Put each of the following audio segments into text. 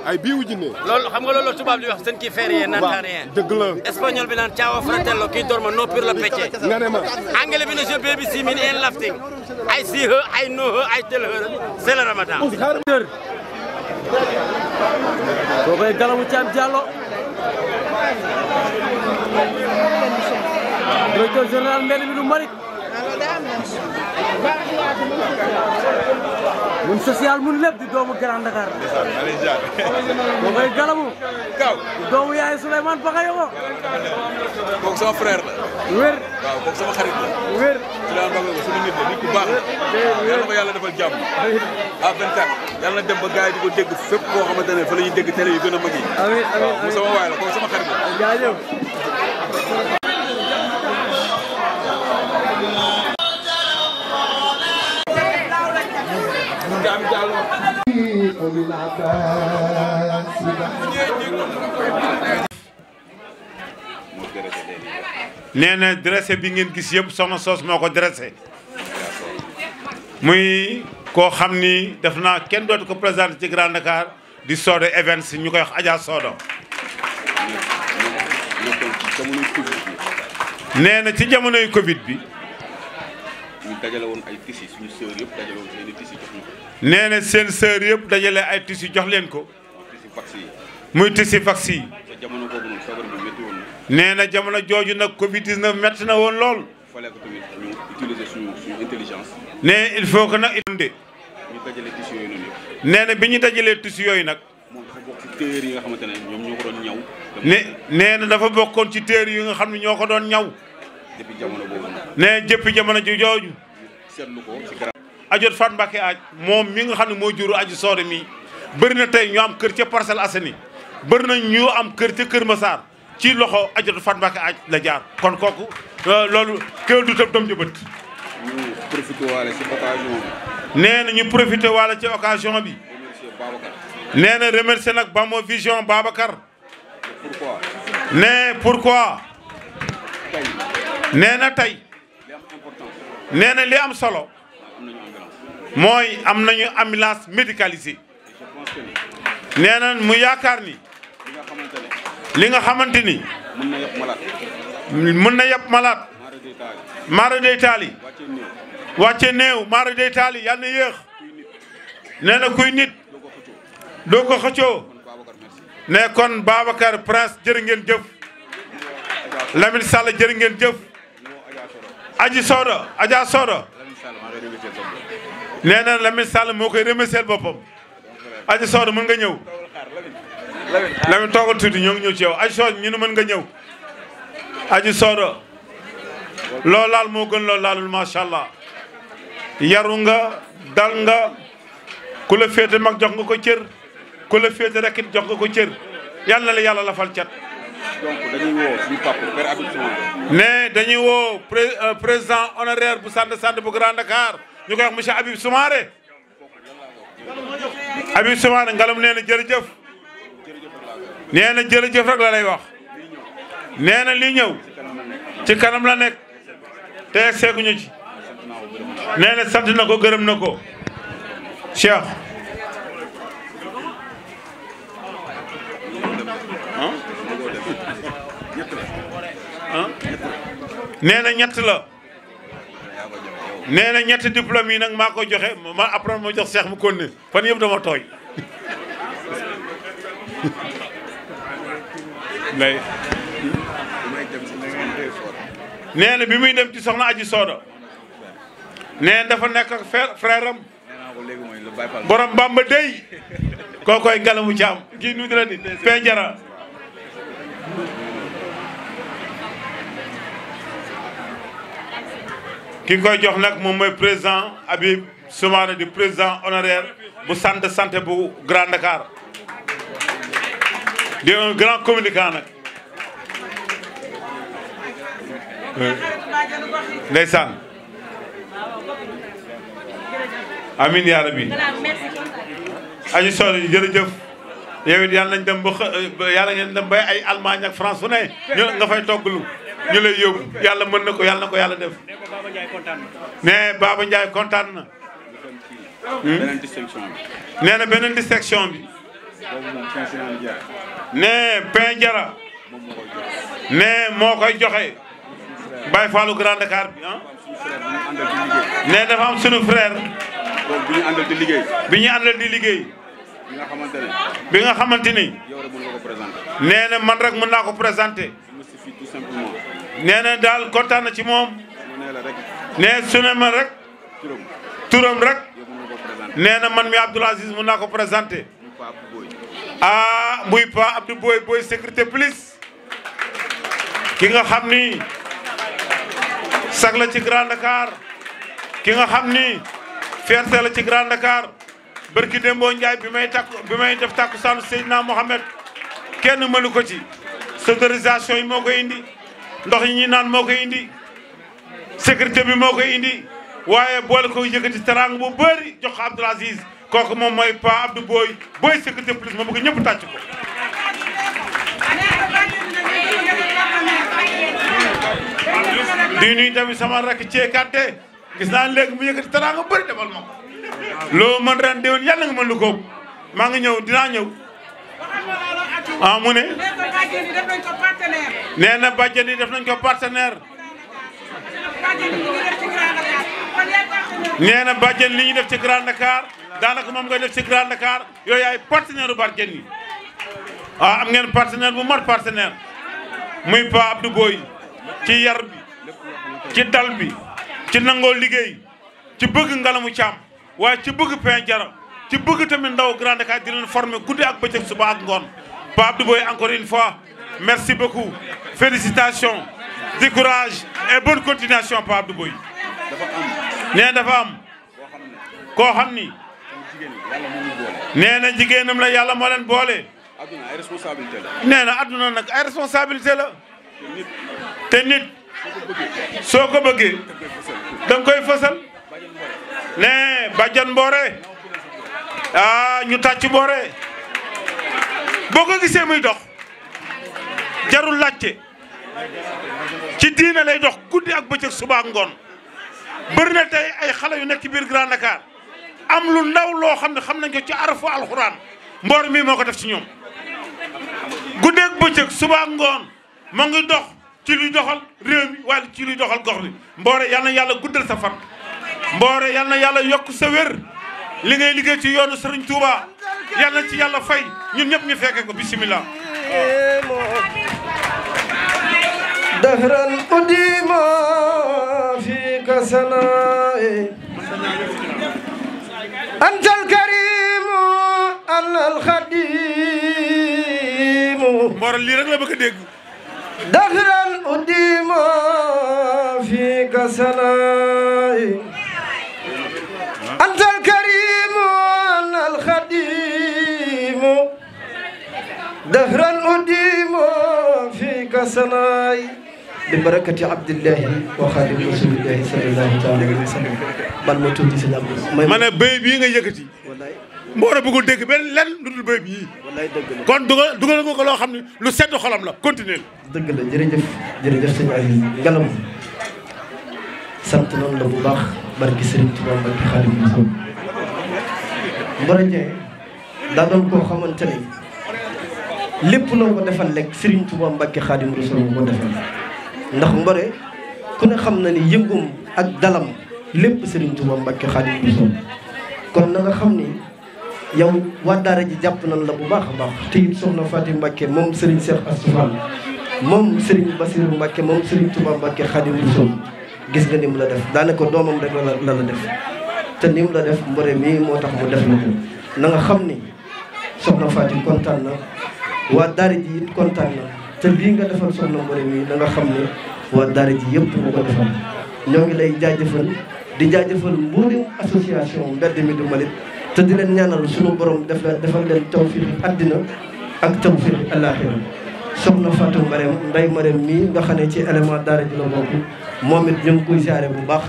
ay biiwu jinne loolu xam nga loolu tubaab di wax seen kii feer yee naan rien dëgg la espagnol bi naan ciao fratello kii dorma no pur la pecce nga ne ma anglais bi ne je baby see mean in laughing I see her I know her I tell her c'est le ramadan ko koy Galamou Thiam Diallo directeur général mbedd bi du Malick mun social mun lépp di doomu Grand Dakar ko koy Galamou kaw doomu yaay Souleymane Bakayoko kooku sama frère la wér waaw kooku sama xarit la wér Souleymane Bakayoko suñu nit la nit ku baax la yàlla ko yàlla defal jàmm à 24 yàlla na dem ba gars yi di ko dégg fépp koo xamante ne fa la ñuy dégg télé yu gën a mag yi amiin amiin waaw sama waay la kooku sama xarit la jaajëf nee na dressé bi ngeen gis yëpp soxna soos moo ko dressé muy koo xam ni def naa kenn dootu ko présenté ci Grand Dakar di Soda Events ñu koy wax Adja Soda. nee na ci jamonoy Covid bi. ñu dajale woon ay tissus suñu sœur yëpp dajale woon seen i tissus jox ñu ko. nee na seen sœur yëpp dajale ay tissus jox leen ko. tissus vax yi. muy tissus vax yi. te jamono boobu noonu feebar bi métti woon na. nee na jamono jooju nag Covid 19 métti na woon lool. il fallait que tamit ñu utiliser suñu intelligence. nee il faut que nag. ñu dajale tissus yooyu noonu yëpp. nee na bi ñu dajalee tissus yooyu nag. moom dafa bokk ci téer yi nga xamante ne ñoom ñoo ko doon ñaw. nee na dafa bokkoon ci téer yi nga xam ne ñoo ko doon ñaw. depuis jamono boobu nag. nee jëppi jamono ji jooju. seetlu ko ci garab. Ajot Fat Mbacké aaj moom mi nga xam ne moo juru Aji Soda mi bëri na tey ñu am kër ca Parcelles Assainies bëri na ñu am kër ca Kër Massar ci loxo Ajot Fat Mbacké aaj la jaar kon kooku loolu kéwél du tëb doom jëbët. ñu profité waale ci occasion bi. nee na ñu profité waale ci occasion bi. remercier Babacar. nee na remercier nag Bamo Vision Babacar. pourquoi. nee pourquoi. tey. nee na tey. li am importance. nee na li am solo. am nañu ambulance. mooy am nañu ambulance médicalisée. je pense que nee na mu yaakaar ni. li nga xamante ne. li nga xamante ni. mën na yëpp malade. mën na yëpp malade. maara day taali. wàcce néew maara day taali yàlla na yéex. nee na kuy nit. doo ko xëccoo. ne kon Babacar Prince jërë ngeen jëf. Lamine Sall jërë ngeen jëf. Aji Soda Adja Soda. nee na Lamine Sall moo koy remercier boppam. Aji Soda mën nga ñëw. Lamine toogal tuuti ñoo ngi ñëw ci yow Aji Soda ñu ne mën nga ñëw. Aji Soda. loolu laal moo gën loolu laalul macha allah. yaru nga dal nga ku la féete mag jox nga ko cër ku la féete rek it jox nga ko cër yal na la yàlla lafal cat. donc dañuy woo suñu papa Père Habib Soumaré. ne dañuy woo président honoraire bu centre de santé bu Grand Dakar ñu koy wax monsieur Habib Soumaré. Habib Soumaré ngalam nee na jërëjëf. nee na jërëjëf rek la lay wax. nee na li ñëw ci kanam la nekk te egg seeguñu ci. nee na sant na ko gërëm na ko Cheikh. nee na ñett la. nee na ñetti diplôme yi nag maa ko joxe ma après ma jox Cheikh mu konne fan yëpp dama tooy. lay. nee na bi muy dem ci soxna Aji Soda. nee dafa nekk ak frère am. borom Bamba dey. kookoy ngalamu caam kii nu dina di Penjara. ki koy jox nag moom mooy président Habib Soumaré di président honoraire bu centre de santé bu Grand Dakar. di un grand communicant nag. ndeysaan. amin yaa rabbi. Aji Soda jërëjëf. yow it yàlla nañ dem ba yàlla ngeen dem bay ay Allemagne ak France fu ne nga fay togglu ñu lay yóbbu yàlla mën na ko yàlla def. mais Baba Ndiaye kontaan na. beneen distinction bi. nee na beneen distinction bi. nee Penjara. nee moo koy joxe. Baye Fallou Grand Dakar bi ah. nee dafa am sunu frère. bi ñu àndal di liggéey. bi ñu àndal di liggéey. bi nga xamante ni. nee na man rek mën naa ko présenté. nee na daal kontaan na ci moom. nee su ne ma rek. turam rek. nee na man mi Abdoul Aziz mën naa ko présenté. ah muy Pa Abdou Boy Boy sécurité police. ki nga xam ni. sag la ci Grand Dakar. ki nga xam ni. fierté la ci Grand Dakar. Barki Dembo Ndiaye bi may def takkusaanu Seydina Mohamed kenn mënu ko ci sonorisation yi moo koy indi ndox yi ñuy naan moo koy indi sécurité bi moo koy indi waaye boole ko yëkkati teraanga bu bëri jox ko Abdoul Aziz kooku moom mooy Pa Abdou Boy Boy sécurité plus ma bëgg ñëpp tàcc ko. di nuyu tamit sama rakk ceekante gis naa léegi mu yëkkati teraanga bëri defal ma ko loo mën ren déwén yàlla nga mën lu ko maa ngi ñëw dinaa ñëw ah mu ne nee na bàjjen yi def nañ ko partenaire nee na bàjjen li ñu def ci Grand Dakar daanaka moom ngay def ci Grand Dakar yooyu ay partenaire u bàjjen yi ah am ngeen partenaire bu mat partenaire muy Pa Abdou Boy ci yar bi ci dal bi ci nangoo liggéey ci bëgg ngalamu caam waaye ci bëgg pain jara ci bëgg tamit ndaw Grand Dakar di leen former guddi ak bëccëg suba ak ngoon Pa Abdou Boy encore une fois merci beaucoup félicitations du courage et bonne continuation Pa Abdou Boy nee dafa am koo xam ni nee na jigéenam la yàlla moo leen boole adduna ay responsabilité la. nee na adduna nag ay responsabilité la te nit soo ko bëggee da nga koy fësal ne bàjjan Mboore ah ñu tàcc Mboore boo ko gisee muy dox jarul laajte ci diina lay dox guddi ak bëccëg suba ak ngoon bëri na tey ay xale yu nekk ci biir Grand Dakar am lu ndaw loo xam ne xam nañ ko ci arafu alxuraan Mboore mii moo ko def ci ñoom guddi ak bëccëg suba ak ngoon moo ngi dox ci luy doxal réew mi wala ci luy doxal gox bi Mboore yal na yàlla guddal sa fan Mboore yal na yàlla yokk sa wér li ngay liggéey ci yoonu Serigne Touba yal na ci yàlla fay ñun ñëpp ñu fekke ko bisimilah. dahran udima fika sanaa'i antal karimu anal xadimu Mboore lii rek la bëgg a dégg. dahran udima fika sanaa'i antal karimu anal xadimu dahran udima fika sanaa'i bi barakati abdillahi wa xadim rasulillahi sallallahu taala alayhi wa sallam ban ma tuuti si ñam ma ne béy bii nga yëkkati wallaay Mboore bëggul dégg benn lenn lu dul béy bii wallaay dëgg la kon dugal nga ko loo xam ne lu sedd xolam la continuer dëgg la jërëjëf jërëjëf sëñ Aziz ngalam sant noonu la bu baax barki Serigne Touba barki Xaadimu Rasuul Mboore Dieng daa doon koo xamante ni lépp loo ko defal lekk Serigne Touba Mbacke Xaadimu Rasuul moo ko defal ndax Mboore ku ne xam na ni yëngum ak dalam lépp Serigne Touba Mbacke Xaadimu Rasuul kon na nga xam ni yow waa daara ji jàpp nañ la bu baax a baax te it soxna Fatim Mbacke moom Serigne Cheikh Astou Fall moom Serigne Bassirou Mbacke moom Serigne Touba Mbacke Xaadimu Rasuul gis nga ni mu la def daanaka doomam rek la def te ni mu la def Mboore mii moo tax mu def la ko na nga xam ni soxna Fatim kontaan na waa daara ji it kontaan na te lii nga defal soxna Mboore mii na nga xam ne waa daara ji yëpp nga ko defal ñoo ngi lay jaajëfal di jaajëfal mboolem association mbedd mi du Malick te di leen ñaanal suñu borom defal leen tawfiq àddina ak tawfiq àllaaxira soxna Fatou Marème Ndeye Marème mii nga xam ne ci élément daara ji la bokk moom it ñu ngi koy jaare bu baax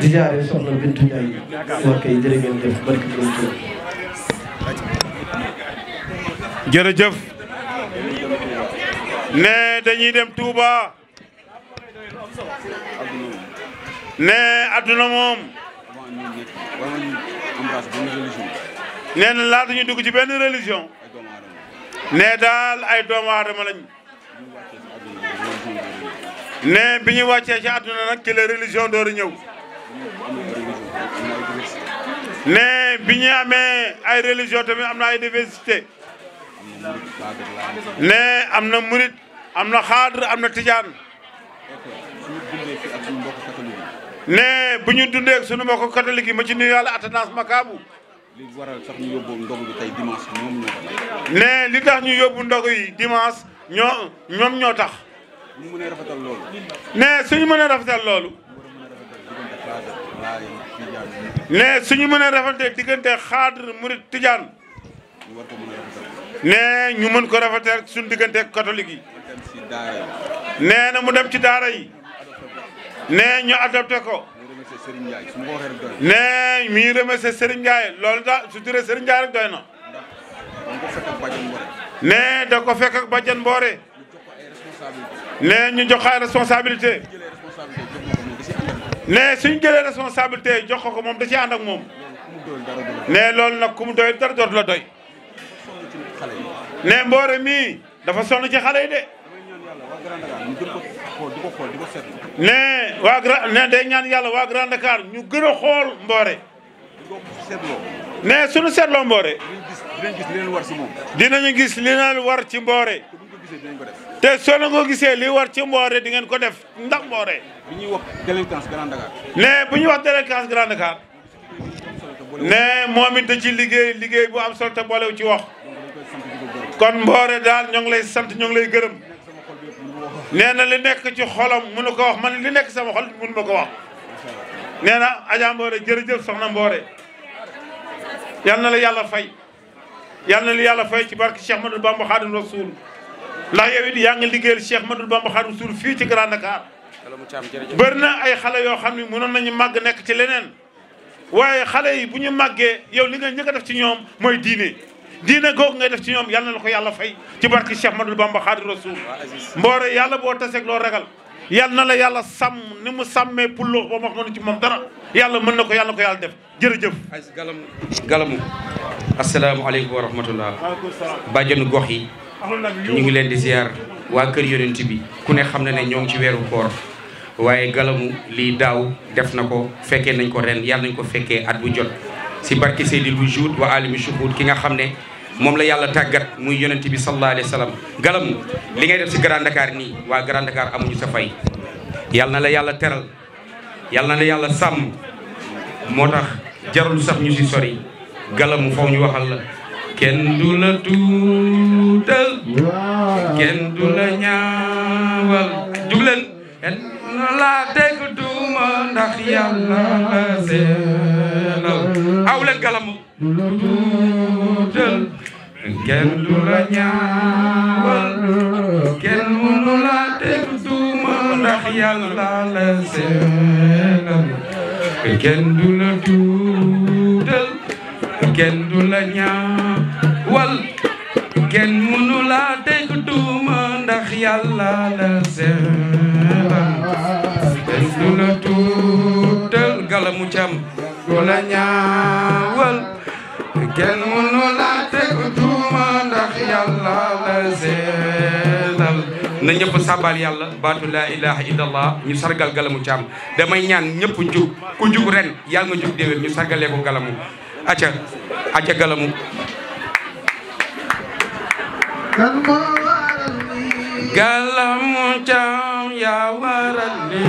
di jaare soxna Bintu Ndiaye waa kay jërë ngeen def barki borom Tuuba jërëjëf ne dañuy dem Touba ne adduna moom nee na laata ñu dugg ci benn religion ne daal ay doomu aadama lañ ne bi ñu wàccee ci adduna nag ci la religion door a ñëw ne bi ñu amee ay religion tamit am na ay diversité ne am na murit am na xaadr am na tijaan ne bu ñu dundee ak sunu mbokk catholique yi ma ci nuyu yàlla attendance makaabu li waral sax ñu yóbbu ndogu bi tey dimanche ñoom ñoo ko tax. ne li tax ñu yóbbu ndogu yi dimanche ñoom ñoo tax. ñu mënee rafetal loolu. ne suñu mënee rafetal loolu. ne suñu mënee rafetal diggante xaadr murit tijaan. ne ñu mën ko rafetal suñu diggante catholique yi. nee na mu dem ci daara yi. ne ñu adopté ko. ne mi remercié Serigne Ndiaye loolu da su turee Serigne Ndiaye rek doy na. ne da ko fekk ak bàjjan Mboore. ne ñu jox ay responsabilité. ne suñ jëlee responsabilité jox ko moom da ci ànd ak moom. ne loolu nag ku mu doy dara dootu la doy. ne Mbore mii dafa sonn ci xale yi de. ne day ñaan yàlla waa Grand Dakar ñu gën a xool Mbore. ne suñu seetloo Mbore. dinañu gis li leen war ci Mbore. te soo leen ko gisee li war ci Mbore di ngeen ko def ndax Mbore. bi ñuy wax délinquance Grand Dakar. ne bu ñuy wax délinquance Grand Dakar. ne moom it da ci liggéey bu am solo te boolewu ci wax. kon Mbore daal ñoo ngi lay sant ñoo ngi lay gërëm. nee na li nekk ci xolam mënu ko wax man li nekk sama xol mënu ma ko wax. nee na Adja Mbore jërëjëf soxna Mbore. yal na la yàlla fay. yal na la yàlla fay ci barke Cheikh Madou Bamba Khadim Rasoul. ndax yow it yaa ngi liggéeyal Cheikh Madou Bamba Khadim Rasoul fii ci Grand Dakar. bëri na ay xale yoo xam ne mënoon nañu màgg nekk ci leneen. waaye xale yi bu ñu màggee yow li nga njëkk a def ci ñoom mooy diine. diine googu ngay def ci ñoom yal na la ko yàlla fay ci barke Cheikh Madou Bamba Khadim Rasoul. Mbore yàlla boo taseeg loo ragal. yal na la yàlla sàmm ni mu sàmmee pullo ba wax mënu ci moom dara yàlla mën na ko yàlla ko yàlla def jërëjëf. galamu asalaamaaleykum wa rahmatullah. bàjjenu gox yi ñu ngi leen di ziar waa kër yonent bi ku ne xam na ne ñoo ngi ci weeru koor waaye galamu lii daaw def na ko fekkee nañ ko ren yàlla nañ ko fekkee at bu jot si barke Seydil Wujud wa alimi shuhud ki nga xam ne moom la yàlla tàggat muy yonent bi sallallahu alayhi wa sallam galamu li ngay def si Grand Dakar nii waa Grand Dakar amuñu sa fay yàlla na la yàlla teral yàlla na la yàlla sàmm moo tax jarul sax ñu si sori galamu faw ñu waxal la kenn du la tuutal kenn du la ñaawal jugleen na la teg tuuma ndax yàlla la seelal aw leen galamu tuutal kenn du la ñaawal kenn mënu la teg tuuma ndax yàlla la seelal kenn du la tuutal kenn du la ñaawal kenn mënu la teg tuuma ndax yàlla la seelal kenn du la tuutal galamu cam du la ñaawal kenn mënu la teg tuuma ndax yàlla la seelal na ñëpp sabal yàlla baatu laa ilaha illallah ñu sargal galamu caam damay ñaan ñëpp njug ku jug ren yàlla nga jug déwén ñu sargalee ko galamu acca galamu galamu caam yaa waral li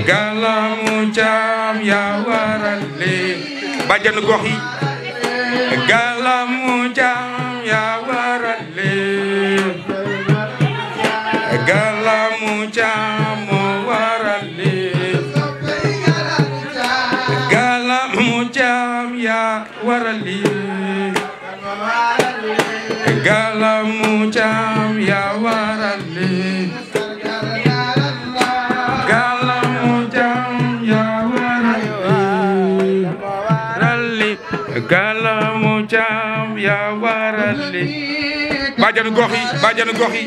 galamu caam yaa waral li bàjjanu gox yi galamu caam yaa waral li galamu caam moo waral li galamu caam yaa waral li galamu caam yaa waral li galamu caam yaa waral li galamu caam yaa waral li bàjjanu gox yi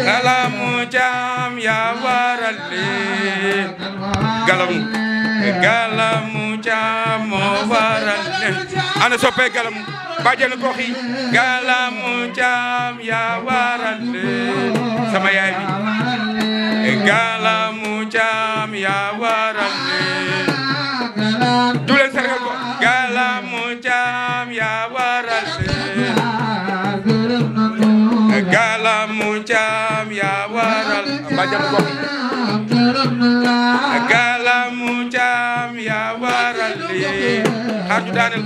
galamu caam yaa waral li galamu caam moo waral li ana soppe galamu bàjjanu gox yi galamu caam yaa waral li sama yaay bi galamu caam yaa waral li du leen sargal ko galamu caam yaa waral li galamu caam yaa waral bàjjanu gox yi galamu caam yaa waral li xaaju daanel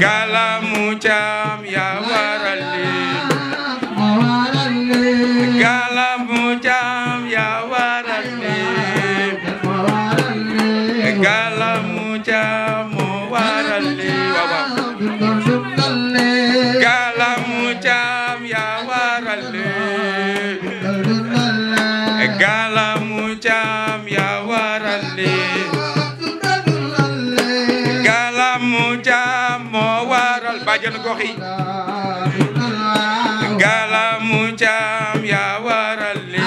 galamu caam yaa waral li galamu caam yaa waral li galamu caam moo waral li waaw galamu caam yaa waral li galamu caam yaa waral li galamu caam moo waral bàjjanu gox yi galamu caam yaa waral li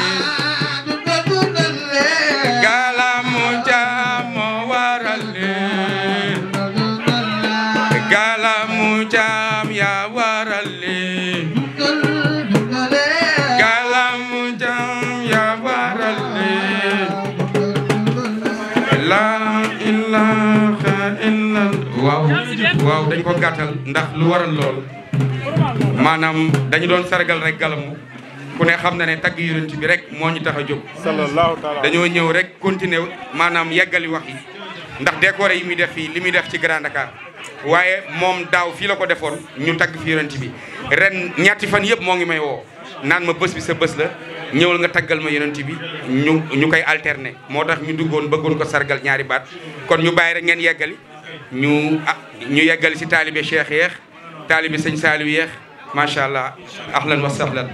gàttal ndax lu waral loolu maanaam dañu doon sargal rek Galamu ku ne xam na ne tagg yonent bi rek moo ñu tax a jóg sallallahu taala dañoo ñëw rek continuer maanaam yeggali wax yi ndax décoré yi muy def fii li muy def ci Grand Dakar waaye moom daaw fii la ko defoon ñu tagg fi yonent bi ren ñetti fan yëpp moo ngi may woo naan ma bés bi sa bés la ñëwal nga taggal ma yonent bi ñu koy alterner moo tax ñu duggoon bëggoon ko sargal ñaari baat kon ñu bàyyi rek ngeen yeggali ñu yeggali si taalibe Cheikh yeex taalibe sëñ Saliou yeex macha allah ahlan wa sahlan